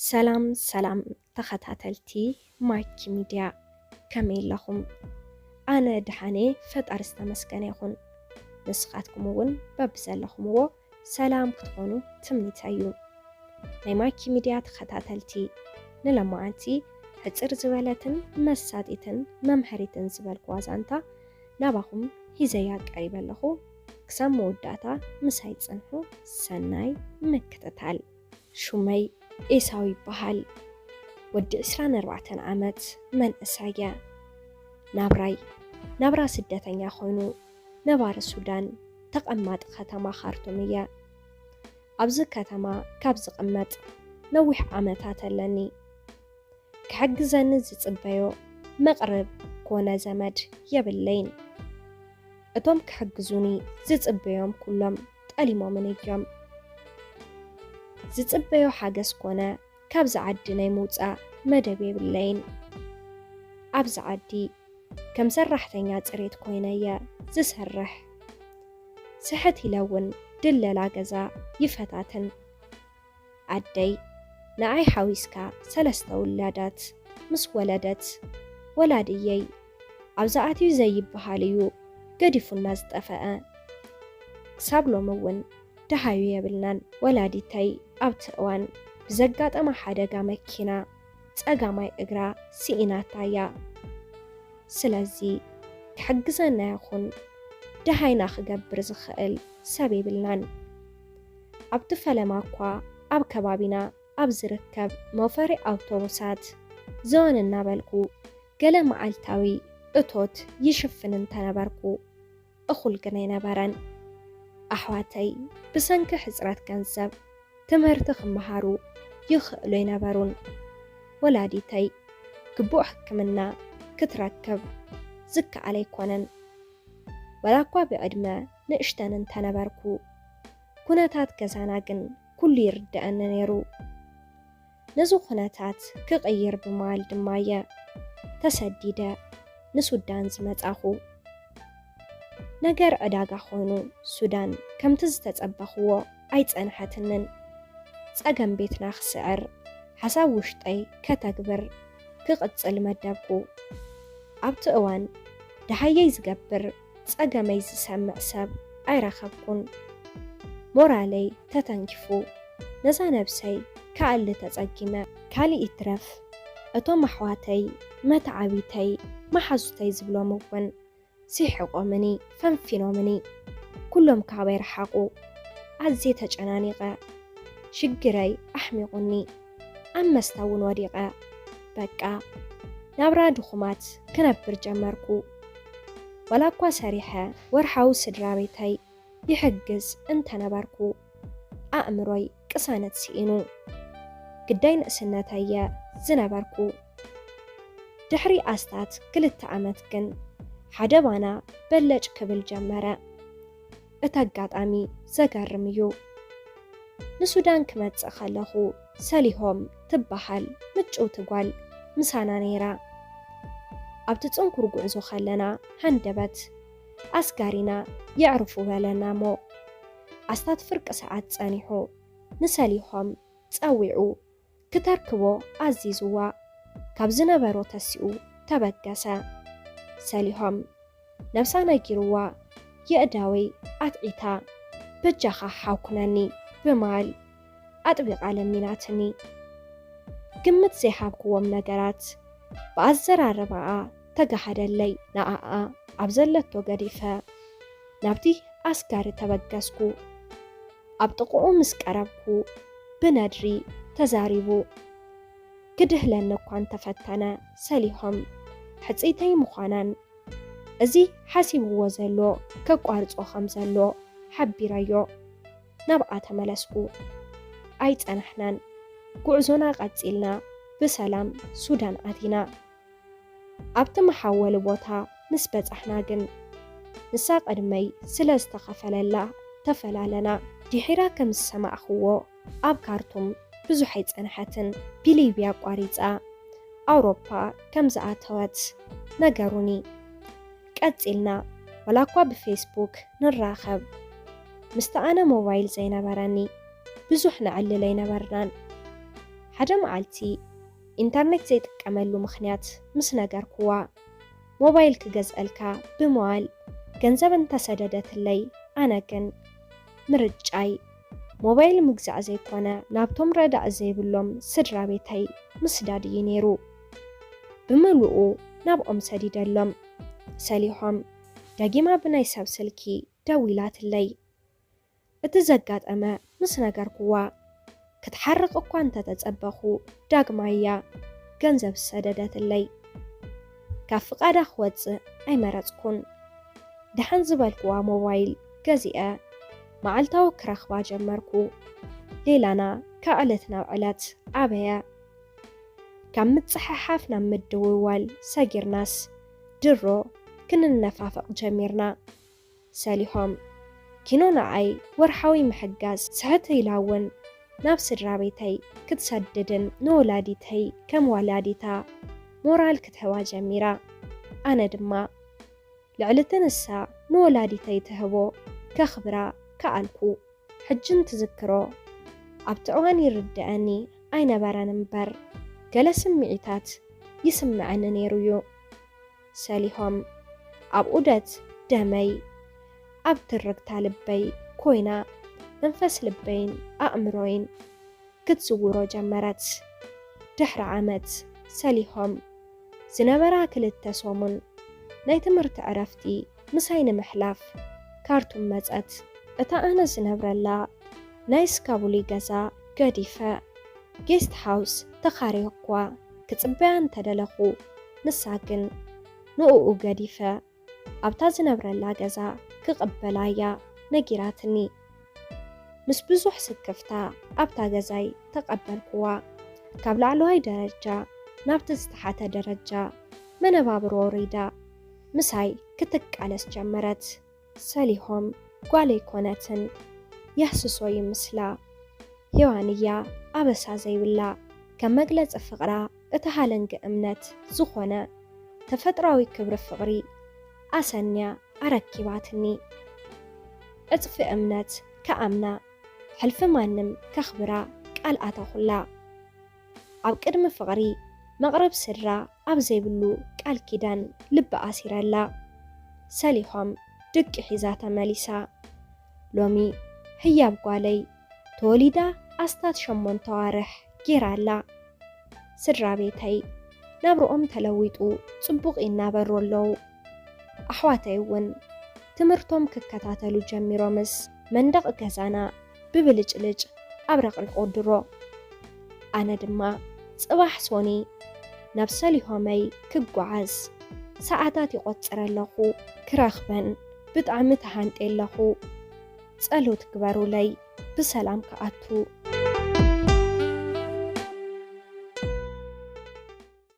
ሰላም ሰላም ተኸታተልቲ ማይኪ ሚድያ፣ ከመይ ኣለኹም? ኣነ ደሓነ፣ ፈጣሪ ዝተመስገነ ይኹን። ንስኻትኩም እውን በብዘለኹምዎ ሰላም ክትኾኑ ትምኒተይ እዩ። ናይ ማይኪ ሚድያ ተኸታተልቲ፣ ንለማዓንቲ ሕፅር ዝበለትን መሳጢትን መምሀሪትን ዝበልኩዋ ዛንታ ናባኹም ሂዘያ ቀሪበ ኣለኹ። ክሳብ መወዳእታ ምሳይ ፅንሑ። ሰናይ ምክትታል። ሹመይ ኤሳው ይበሃል። ወዲ ዕስራን ኣርባዕተን ዓመት መንእሰይ እየ። ናብራይ ናብራ ስደተኛ ኮይኑ፣ ነባሪ ሱዳን፣ ተቐማጢ ከተማ ካርቱም እየ። ኣብዚ ከተማ ካብ ዝቕመጥ ነዊሕ ዓመታት ኣለኒ። ክሕግዘኒ ዝጽበዮ መቕርብ ኮነ ዘመድ የብለይን። እቶም ክሕግዙኒ ዝጽበዮም ኩሎም ጠሊሞምን እዮም። ዝጽበዮ ሓገዝ ኮነ ካብዚ ዓዲ ናይ ምውጻእ መደብ የብለይን። ኣብዚ ዓዲ ከም ሰራሕተኛ ጽሬት ኮይነ እየ ዝሰርሕ። ስሕት ኢለ እውን ድለላ ገዛ ይፈታትን። ኣደይ ንዓይ ሓዊስካ ሰለስተ ውላዳት ምስ ወለደት፣ ወላድየይ ኣብዚ ኣትዩ ዘይበሃል እዩ ገዲፉና ዝጠፈአ። ክሳብ ሎሚ እውን ደሃዩ የብልናን። ወላዲተይ ኣብቲ እዋን ብዘጋጠማ ሓደጋ መኪና ጸጋማይ እግራ ስኢናታ እያ። ስለዚ ክሕግዘና ይኹን ደሃይና ክገብር ዝኽእል ሰብ የብልናን። ኣብቲ ፈለማ እኳ ኣብ ከባቢና ኣብ ዝርከብ መውፈሪ ኣውቶቡሳት ዘወን እናበልኩ ገለ መዓልታዊ እቶት ይሽፍን እንተነበርኩ፣ እኹል ግን ኣይነበረን። ኣሕዋተይ ብሰንኪ ሕጽረት ገንዘብ ትምህርቲ ክመሃሩ ይኽእሉ ኣይነበሩን። ወላዲተይ ግቡእ ሕክምና ክትረክብ ዝከኣል ኣይኮነን። ወላ እኳ ብዕድመ ንእሽተን እንተነበርኩ፣ ኩነታት ገዛና ግን ኩሉ ይርደኣኒ ነይሩ። ነዚ ኩነታት ክቕይር ብምባል ድማ እየ ተሰዲደ ንሱዳን ዝመጻኹ። ነገር ዕዳጋ ኮይኑ፣ ሱዳን ከምቲ ዝተጸበኽዎ ኣይጸንሐትንን። ጸገም ቤትና ክስዕር፣ ሓሳብ ውሽጠይ ከተግብር ክቕጽል መደብኩ። ኣብቲ እዋን ደሃየይ ዝገብር፣ ጸገመይ ዝሰምዕ ሰብ ኣይረኸብኩን። ሞራለይ ተተንኪፉ፣ ነዛ ነብሰይ ክኣሊ ተጸጊመ። ካልእ ይትረፍ፣ እቶም ኣሕዋተይ፣ መተዓቢተይ፣ መሓዙተይ ዝብሎም እውን ስሒቖምኒ፣ ፈንፊኖምኒ። ኩሎም ካባይ ረሓቑ። ኣዝየ ተጨናኒቐ። ሽግረይ ኣሕሚቑኒ። ኣብ መስተ እውን ወዲቐ። በቃ፣ ናብራ ድኹማት ክነብር ጀመርኩ። ዋላ እኳ ሰሪሐ ወርሓዊ ስድራ ቤተይ ይሕግዝ እንተነበርኩ፣ ኣእምሮይ ቅሳነት ስኢኑ። ግዳይ ንእስነተይ እየ ዝነበርኩ። ድሕሪ ኣስታት ክልተ ዓመት ግን ሓደ ባና በለጭ ክብል ጀመረ። እቲ ኣጋጣሚ ዘገርም እዩ። ንሱዳን ክመጽእ ከለኹ ሰሊሆም ትበሃል ምጭውቲ ጓል ምሳና ነይራ። ኣብቲ ጽንኩር ጉዕዞ ከለና ሃንደበት ኣስጋሪና የዕርፉ በለና እሞ፣ ኣስታት ፍርቂ ሰዓት ጸኒሑ ንሰሊሆም ጸዊዑ ክተርክቦ ኣዚዝዋ። ካብ ዝነበሮ ተሲኡ ተበገሰ። ሰሊሆም ነብሳ ነጊርዋ የእዳወይ ኣትዒታ፣ በጃኻ ሓው ኩነኒ ብማል ኣጥቢቓ ለሚናትኒ። ግምት ዘይሃብክዎም ነገራት ብኣዘራርባኣ ተጋሃደለይ። ንኣኣ ኣብ ዘለቶ ገዲፈ ናብቲ ኣስጋሪ ተበገስኩ። ኣብ ጥቕኡ ምስ ቀረብኩ ብነድሪ ተዛሪቡ። ክድህለኒ እኳ እንተፈተነ፣ ሰሊሆም ሕጽይተይ ምዃናን እዚ ሓሲብዎ ዘሎ ከቋርጾ ከም ዘሎ ሓቢረዮ ናብኣ ተመለስኩ። ኣይጸናሕናን። ጉዕዞና ቀጺልና ብሰላም ሱዳን ኣቲና። ኣብቲ መሓወሊ ቦታ ምስ በጻሕና ግን፣ ንሳ ቅድመይ ስለ ዝተኸፈለላ ተፈላለና። ድሒራ ከም ዝሰማዕክዎ፣ ኣብ ካርቱም ብዙሕ ኣይጸንሐትን። ብሊብያ ኣቋሪጻ ኣውሮፓ ከም ዝኣተወት ነገሩኒ። ቀጺልና ዋላ እኳ ብፌስቡክ ንራኸብ፣ ምስቲ ኣነ ሞባይል ዘይነበረኒ ብዙሕ ነዕልል ኣይነበርናን። ሓደ መዓልቲ ኢንተርኔት ዘይጥቀመሉ ምኽንያት ምስ ነገርኩዋ፣ ሞባይል ክገዝአልካ ብምባል ገንዘብ እንተሰደደትለይ፣ ኣነ ግን ምርጫይ ሞባይል ምግዛእ ዘይኮነ፣ ናብቶም ረዳእ ዘይብሎም ስድራ ቤተይ ምስዳድ እዩ ነይሩ። ብምሉኡ ናብኦም ሰዲደሎም። ሰሊሆም ደጊማ ብናይ ሰብ ስልኪ ደዊላትለይ። እቲ ዘጋጠመ ምስ ነገርኩዋ፣ ክትሓርቕ እኳ እንተተጸበኹ፣ ዳግማያ ገንዘብ ሰደደትለይ። ካብ ፍቓዳ ክወጽእ ኣይመረጽኩን። ደሓን ዝበልኩዋ ሞባይል ገዚአ፣ መዓልታዊ ክረኽባ ጀመርኩ። ሌላና ካብ ዕለት ናብ ዕለት ዓበየ። ካብ ምጽሓሓፍ ናብ ምድውዋል ሰጊርናስ፣ ድሮ ክንነፋፈቕ ጀሚርና። ሰሊሆም፣ ኪኖ ንዓይ ወርሓዊ ምሕጋዝ ስሕት ኢላ እውን ናብ ስድራ ቤተይ ክትሰድድን ንወላዲተይ ከም ወላዲታ ሞራል ክትህባ ጀሚራ። ኣነ ድማ ልዕሊ እቲ ንሳ ንወላዲተይ ትህቦ ከኽብራ ከኣልኩ። ሕጂ እንትዝክሮ፣ ኣብቲ እዋን ይርድኣኒ ኣይነበረን እምበር፣ ገለ ስምዒታት ይስምዐኒ ነይሩ እዩ። ሰሊሆም ኣብ ዑደት ደመይ፣ ኣብ ትርግታ ልበይ ኮይና፣ መንፈስ ልበይን ኣእምሮይን ክትዝውሮ ጀመረት። ድሕሪ ዓመት፣ ሰሊሆም ዝነበራ ክልተ ሰሙን ናይ ትምህርቲ ዕረፍቲ ምሳይ ንምሕላፍ ካርቱም መጸት። እታ ኣነ ዝነብረላ ናይ ስካቡሊ ገዛ ገዲፈ፣ ጌስት ሃውስ ተኻርየ እኳ ክጽበያ እንተደለኹ፣ ንሳ ግን ንእኡ ገዲፈ ኣብታ ዝነብረላ ገዛ ክቕበላያ ነጊራትኒ። ምስ ብዙሕ ስክፍታ ኣብታ ገዛይ ተቐበልኩዋ። ካብ ላዕለዋይ ደረጃ ናብቲ ዝተሓተ ደረጃ መነባብሮ ወሪዳ ምሳይ ክትቃለስ ጀመረት። ሰሊሆም ጓል ኣይኮነትን፣ የህስሶ ይምስላ። ሄዋን እያ ኣበሳ ዘይብላ። ከም መግለጺ ፍቕራ እቲ ሃለንጊ እምነት ዝኾነ ተፈጥሮኣዊ ክብሪ ፍቕሪ ኣሰንያ ኣረኪባትኒ። ዕጽፊ እምነት ክኣምና፣ ሕልፊ ማንም ከኽብራ ቃል ኣተኹላ። ኣብ ቅድሚ ፍቕሪ መቕረብ ስድራ ኣብ ዘይብሉ ቃል ኪዳን ልቢ ኣሲረላ። ሰሊሆም ድቂ ሒዛ ተመሊሳ። ሎሚ ህያብ ጓለይ ተወሊዳ ኣስታት ሸሞንተ ኣዋርሕ ጌራ ኣላ። ስድራ ቤተይ ናብርኦም ተለዊጡ ጽቡቕ ይናበሩ ኣለዉ። ኣሕዋተይ እውን ትምህርቶም ክከታተሉ ጀሚሮምስ መንደቕ ገዛና ብብልጭልጭ ኣብረቕሪቑ ድሮ። ኣነ ድማ ጽባሕ ሶኒ ናብ ሰሊሆመይ ክጓዓዝ ሰዓታት ይቖጽር ኣለኹ። ክረኽበን ብጣዕሚ ተሃንጤ ኣለኹ። ጸሎት ግበሩለይ ብሰላም ክኣቱ።